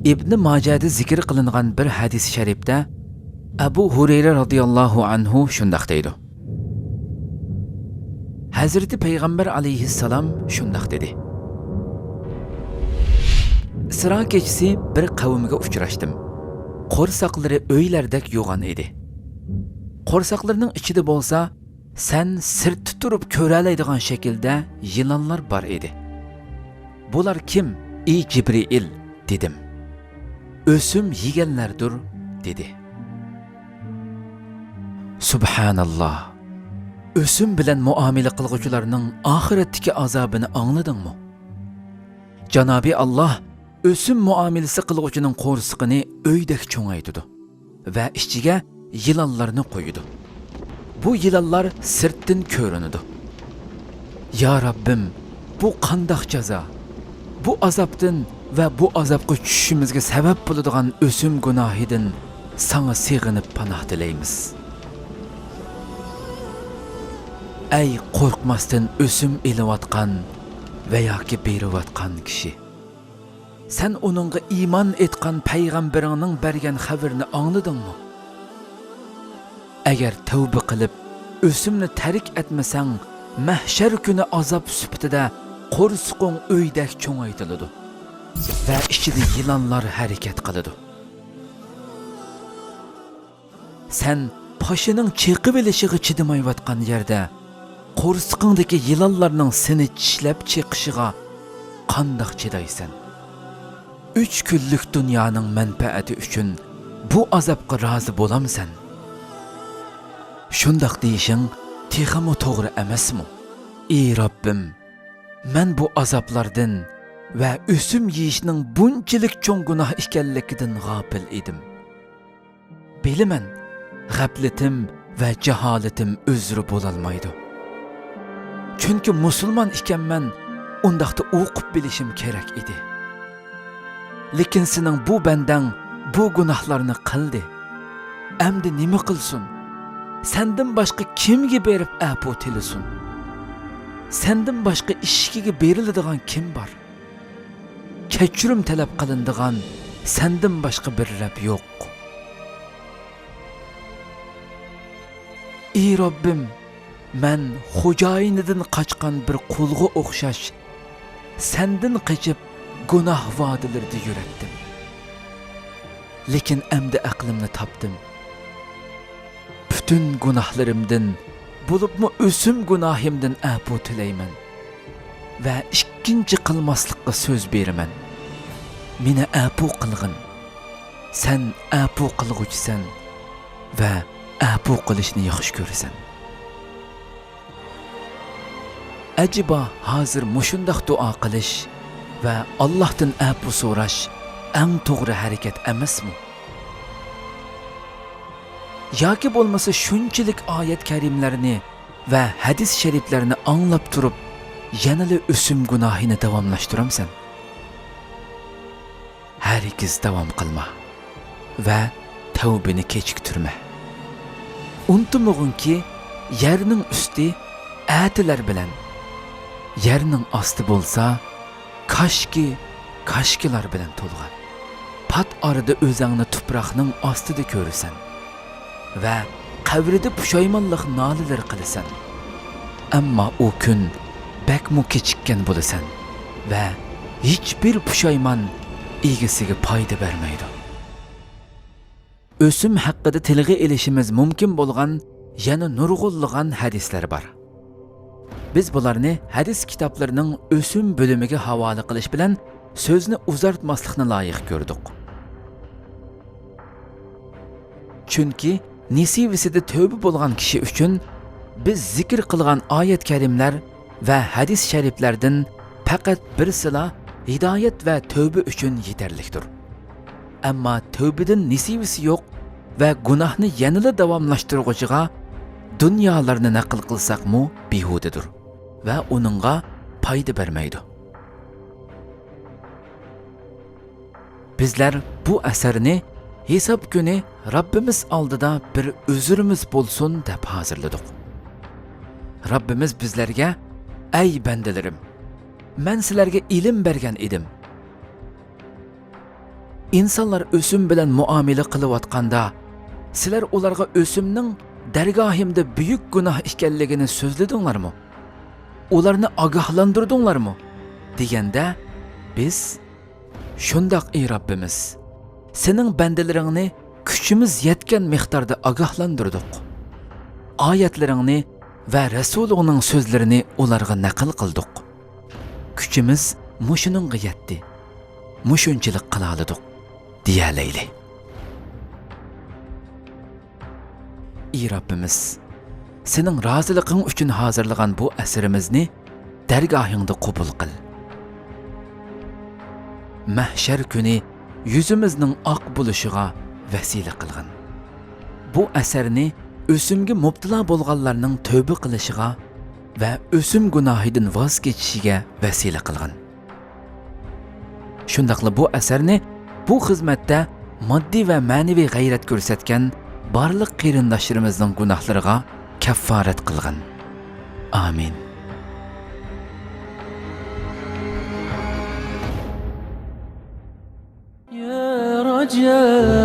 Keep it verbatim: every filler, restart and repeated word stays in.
ئىبنى ماجەدە زىكىر قىلىنغان بىر ھەدىس شەرىپتە ئەبۇ ھۇرەيرە رازىياللاھۇ ئەنھۇ شۇنداق دەيدۇ. ھەزرىتى پەيغەمبەر ئەلەيھىسسالام شۇنداق دېدى: ئىسرا كېچىسى بىر قەۋمگە ئۇچراشتىم. قورساقلىرى ئۆيلەردەك يوغان ئىدى. قورساقلىرىنىڭ ئىچىدە بولسا سەن سىرتتا تۇرۇپ كۆرەلەيدىغان شەكىلدە يىلانلار بار ئىدى. بۇلار كىم، ئى جىبرىئىل؟ دېدىم. ئۆسۈم يېگەنلەردۇر، دېدى. سۇبھاناللا! ئۆسۈم بىلەن مۇئامىلە قىلغۇچىلارنىڭ ئاخىرەتتىكى ئازابىنى ئاڭلىدىڭمۇ؟ جانابى ئاللا ئۆسۈم مۇئامىلىسى قىلغۇچىنىڭ قورسىقىنى ئۆيدەك چوڭايتىدۇ ۋە ئىچىگە يىلانلارنى قويىدۇ. بۇ يىلانلار سىرتتىن كۆرۈنىدۇ. يا رەببىم، بۇ قانداق جازا؟ بۇ ئازابتىن ۋە بۇ ئازابقا چۈشۈشىمىزگە سەۋەب بولىدىغان ئۆسۈم گۇناھىدىن ساڭا سېغىنىپ پاناھ تىلەيمىز. ئەي قورقماستىن ئۆسۈم ئېلىۋاتقان ۋە ياكى بېرىۋاتقان كىشى! سەن ئۇنىڭغا ئىمان ئېيتقان پەيغەمبىرىڭنىڭ بەرگەن خەۋىرىنى ئاڭلىدىڭمۇ؟ ئەگەر تەۋبە قىلىپ، ئۆسۈمنى تەرك ئەتمىسەڭ، مەھشەر كۈنى ئازاب سۈپىتىدە قورسىقىڭ ئۆيدەك چوڭايتىلىدۇ ۋە ئىچىدە يىلانلار ھەرىكەت قىلىدۇ. سەن پاشىنىڭ چېقىۋېلىشىغا چىدىمايۋاتقان يەردە، قورسىقىڭدىكى يىلانلارنىڭ سېنى چىشلەپ چېقىشىغا قانداق چىدايسەن؟ ئۈچ كۈنلۈك دۇنيانىڭ مەنپەئەتى ئۈچۈن بۇ ئازابقا رازى بولامسەن؟ شۇنداق دېيىشىڭ تېخىمۇ توغرا ئەمەسمۇ؟ ئى رەببىم، مەن بۇ ئازابلاردىن ۋە ئۆسۈم يېيىشنىڭ بۇنچىلىك چوڭ گۇناھ ئىكەنلىكىدىن غاپىل ئىدىم. بىلىمەن، غەپلىتىم ۋە جاھالىتىم ئۆزرە بولالمايدۇ. چۈنكى مۇسۇلمان ئىكەنمەن، ئۇنداقتا ئوقۇپ بىلىشىم كېرەك ئىدى. لېكىن سېنىڭ بۇ بەندەڭ بۇ گۇناھلارنى قىلدى. ئەمدى نېمە قىلسۇن؟ سەندىن باشقا كىمگە بېرىپ ئەپۇ تىلىسۇن؟ سەندىن باشقا ئىشىكىگە بېرىلىدىغان كىم بار؟ كەچۈرۈم تەلەپ قىلىنىدىغان سەندىن باشقا بىر رەب يوق. ئى رەببىم، مەن خوجايىنىدىن قاچقان بىر قۇلغا ئوخشاش، سەندىن قېچىپ گۇناھ ۋادىلىرىدا يۈرەتتىم. لېكىن ئەمدى ئەقلىمنى تاپتىم. پۈتۈن گۇناھلىرىمدىن، بولۇپمۇ ئۆسۈم گۇناھىمدىن ئەپۇ تىلەيمەن ۋە ئىككىنچى قىلماسلىققا سۆز بېرىمەن. مېنى ئەپۇ قىلغىن. سەن ئەپۇ قىلغۇچىسەن ۋە ئەپۇ قىلىشنى ياخشى كۆرىسەن. ئەجەبا، ھازىر مۇشۇنداق دۇئا قىلىش ۋە ئاللاھتىن ئەپۇ سوراش ئەڭ توغرا ھەرىكەت ئەمەسمۇ؟ ياكى بولمىسا شۇنچىلىك ئايەت كەرىملەرنى ۋە ھەدىس شەرىپلەرنى ئاڭلاپ تۇرۇپ، يەنىلا ئۆسۈم گۇناھىنى داۋاملاشتۇرامسەن؟ ھەرگىز داۋام قىلما ۋە تەۋبىنى كېچىكتۈرمە. ئۇنتۇمىغىنكى، يەرنىڭ ئۈستى ئەتىلەر بىلەن، يەرنىڭ ئاستى بولسا كاشكى، كاشكىلار بىلەن تولغان. پات ئارىدا ئۆزەڭنى تۇپراقنىڭ ئاستىدا كۆرىسەن ۋە قەبرىدە پۇشايمانلىق نالىلىرى قىلىسەن. ئەمما ئۇ كۈن بەكمۇ كېچىككەن بولىسەن ۋە ھېچبىر پۇشايمان ئىگىسىگە پايدا بەرمەيدۇ. ئۆسۈم ھەققىدە تىلغا ئېلىشىمىز مۇمكىن بولغان يەنە نۇرغۇنلىغان ھەدىسلەر بار. بىز بۇلارنى ھەدىس كىتابلىرىنىڭ ئۆسۈم بۆلۈمىگە ھاۋالە قىلىش بىلەن سۆزنى ئۇزارتماسلىقنى لايىق كۆردۇق. چۈنكى نېسىۋىسىدە تۆۋە بولغان كىشى ئۈچۈن بىز زىكىر قىلغان ئايەت كەرىملەر ۋە ھەدىس شەرىپلەردىن پەقەت بىرسىلا ھىدايەت ۋە تۆۋە ئۈچۈن يېتەرلىكتۇر. ئەمما تۆۋبىدىن نېسىۋىسى يوق ۋە گۇناھنى يەنىلا داۋاملاشتۇرغۇچىغا دۇنيالارنى نەقىل قىلساقمۇ بىھۇدىدۇر ۋە ئۇنىڭغا پايدا بەرمەيدۇ. بىزلەر بۇ ئەسەرنى ھېساب كۈنى رەببىمىز ئالدىدا بىر ئۆزرىمىز بولسۇن دەپ ھازىرلىدۇق. رەببىمىز بىزلەرگە، ئەي بەندىلىرىم، مەن سىلەرگە ئىلىم بەرگەن ئىدىم. ئىنسانلار ئۆسۈم بىلەن مۇئامىلە قىلىۋاتقاندا، سىلەر ئۇلارغا ئۆسۈمنىڭ دەرگاھىمدا بۈيۈك گۇناھ ئىكەنلىكىنى سۆزلىدىڭلارمۇ؟ ئۇلارنى ئاگاھلاندۇردۇڭلارمۇ؟ دېگەندە، بىز، شۇنداق، ئى رەببىمىز، سېنىڭ بەندىلىرىڭنى كۈچىمىز يەتكەن مىقداردا ئاگاھلاندۇردۇق. ئايەتلىرىڭنى ۋە رەسۇلۇڭنىڭ سۆزلىرىنى ئۇلارغا نەقىل قىلدۇق. كۈچىمىز مۇشۇنىڭغا يەتتى. مۇشۇنچىلىك قىلالىدۇق، دېيەلەيلى. ئى رەببىمىز، سېنىڭ رازىلىقىڭ ئۈچۈن ھازىرلىغان بۇ ئەسىرىمىزنى دەرگاھىڭدا قوبۇل قىل. مەھشەر كۈنى يۈزىمىزنىڭ ئاق بولۇشىغا ۋەسىلە قىلغىن. بۇ ئەسەرنى ئۆسۈمگە مۇپتىلا بولغانلارنىڭ تۆبە قىلىشىغا ۋە ئۆسۈم گۇناھىدىن ۋاز كېچىشىگە ۋەسىلە قىلغىن. شۇنداقلا بۇ ئەسەرنى بۇ خىزمەتتە ماددىي ۋە مەنىۋى غەيرەت كۆرسەتكەن بارلىق قېرىنداشلىرىمىزنىڭ گۇناھلىرىغا كەففارەت قىلغىن. ئامىن. يا رجاء